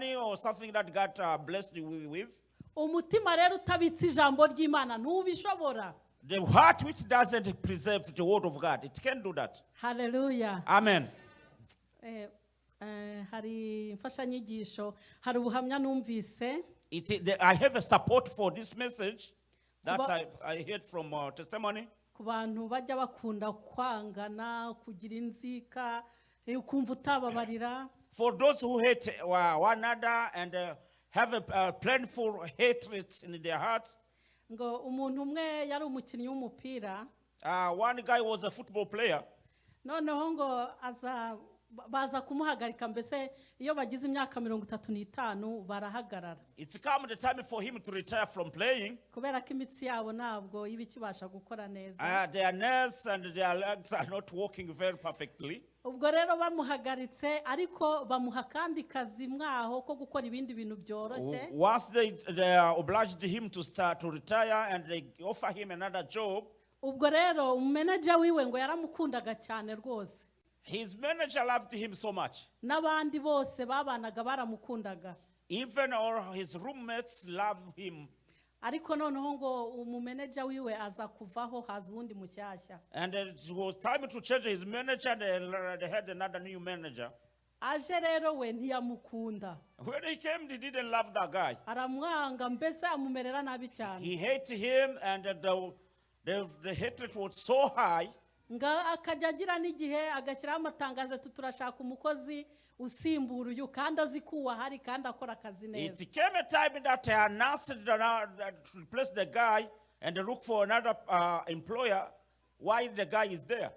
money or something that God blessed you with. Umutima rero utabitse ijambo ry'Imana ntubishobora. The heart which doesn't preserve the word of God, it can't do that. Haleluya. Amen. Eh, eh, hari imfashanyigisho, hari ubuhamya numvise. I have a support for this message that I heard from testimony. Ku bantu bajya bakunda kwangana, kugira inzika, eh, ukumva utababarira. For those who hate one another and have a plentiful hatred in their hearts. Ngo umuntu umwe yari umukinnyi w'umupira. One guy was a football player. Noneho ngo aza baza kumuhagarika, mbese iyo bagize imyaka 35 barahagarara. It's come the time for him to retire from playing. Kubera ko imitsi yabo ntabwo iba ikibasha gukora neza. Their nerves and their legs are not working very perfectly. Ubwo rero bamuhagaritse, ariko bamuha akandi kazi mwaho ko gukora ibindi bintu byoroshye. Once they obliged him to start to retire and they offer him another job, Ubwo rero umumeneja wiwe ngo yaramukundaga cyane rwose. His manager loved him so much. N'abandi bose babanaga baramukundaga. Even all his roommates love him. Ariko noneho ngo umumeneja wiwe aza kuvaho, haza uwundi mushyashya. And it was time to change his manager, and they had another new manager. Aje rero we ntiyamukunda. When he came, he didn't love that guy. Aramwanga, mbese amumerera nabi cyane. He hated him, and the hatred was so high. Nga akajya agira n'igihe agashyiraho amatangazo ati turashaka umukozi usimbura uyu, kandi azi ko uwo ahari kandi akora akazi neza. It came a time that he announced that to replace the guy and look for another employer while the guy is there.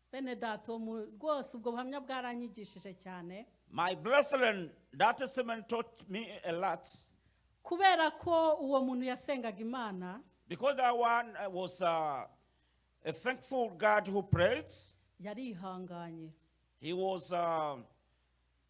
Bene data, uwo rwose ubwo buhamya bwaranyigishije cyane. My brethren, that testimony taught me a lot. Kubera ko uwo muntu yasengaga Imana. Because that one was a thankful God who prayed. Yarihanganye. He was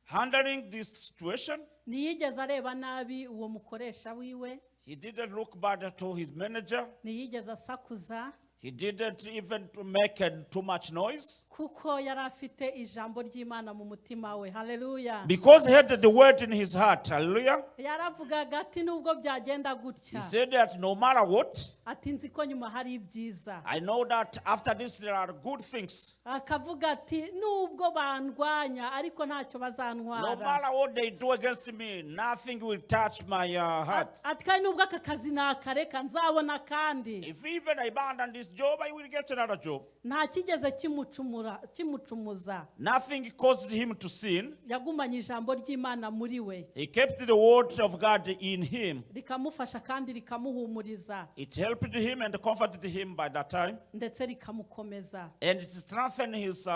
handling this situation. Ntiyigeze areba nabi uwo mukoresha wiwe. He didn't look bad to his manager. Ntiyigeze asakuza. He didn't even to make too much noise. Kuko yari afite ijambo ry'Imana mu mutima we. Haleluya. Because he had the word in his heart. Hallelujah. Yaravugaga ati nubwo byagenda gutya, He said that no matter what, ati nzi ko nyuma hari ibyiza. I know that after this there are good things. Akavuga ati nubwo bandwanya, ariko ntacyo No bazantwara. Matter what they do against me, nothing will touch my heart. Ati kandi nubwo aka kazi nakareka, nzabona kandi. If even I abandon this job, I will get another job. Nta kigeze kimucumura kimucumuza. Nothing caused him to sin. Yagumanye ijambo ry'Imana muri we. He kept the word of God in him. Rikamufasha kandi rikamuhumuriza. It helped him and comforted him by that time. Ndetse rikamukomeza. And it strengthened his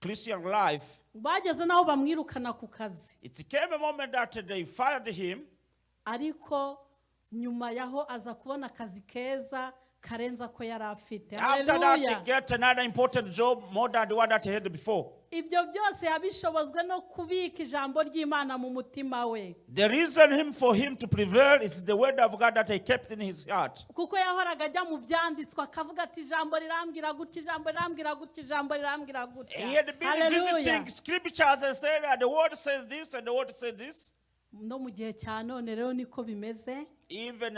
Christian life. Bageze n'aho bamwirukana ku kazi. It came a moment that they fired him. Ariko nyuma yaho aza kubona akazi keza karenze ako yari afite. After that, he Haleluya. Get another important job more than the one that he had before. Ibyo byose yabishobozwe no kubika ijambo ry'Imana mu mutima we. The reason him for him to prevail is the word of God that he kept in his heart. Kuko yahoraga ajya mu byanditswe akavuga ati ijambo rirambwira gutya, ijambo rirambwira gutya, ijambo rirambwira gutya. He had been Haleluya. Visiting scriptures and said that the word says this and the word says this. No mu gihe cya none rero niko bimeze. Even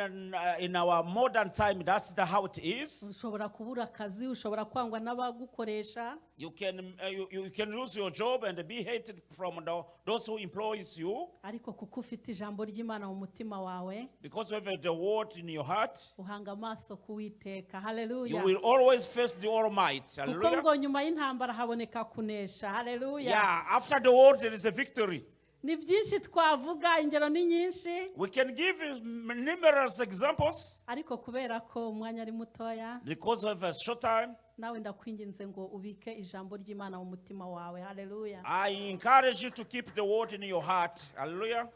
in our modern time, that's how it is. Ushobora kubura akazi, ushobora kwangwa n'abagukoresha. You can lose your job and be hated from those who employs you Ariko kuko ufite ijambo ry'Imana mu mutima wawe, because you have the word in your heart. Uhanga amaso ku Witeka. You Haleluya. Will always face the Almighty. Kuko Hallelujah. ngo nyuma y'intambara haboneka kunesha. Haleluya. Yeah, after the war there is a victory. Ni byinshi twavuga, ingero ni nyinshi. We can give numerous examples Ariko kubera ko umwanya ari mutoya, because of a short time. Nawe ndakwinginze ngo ubike ijambo ry'Imana mu mutima wawe. Haleluya. I encourage you to keep the word in your heart. Hallelujah.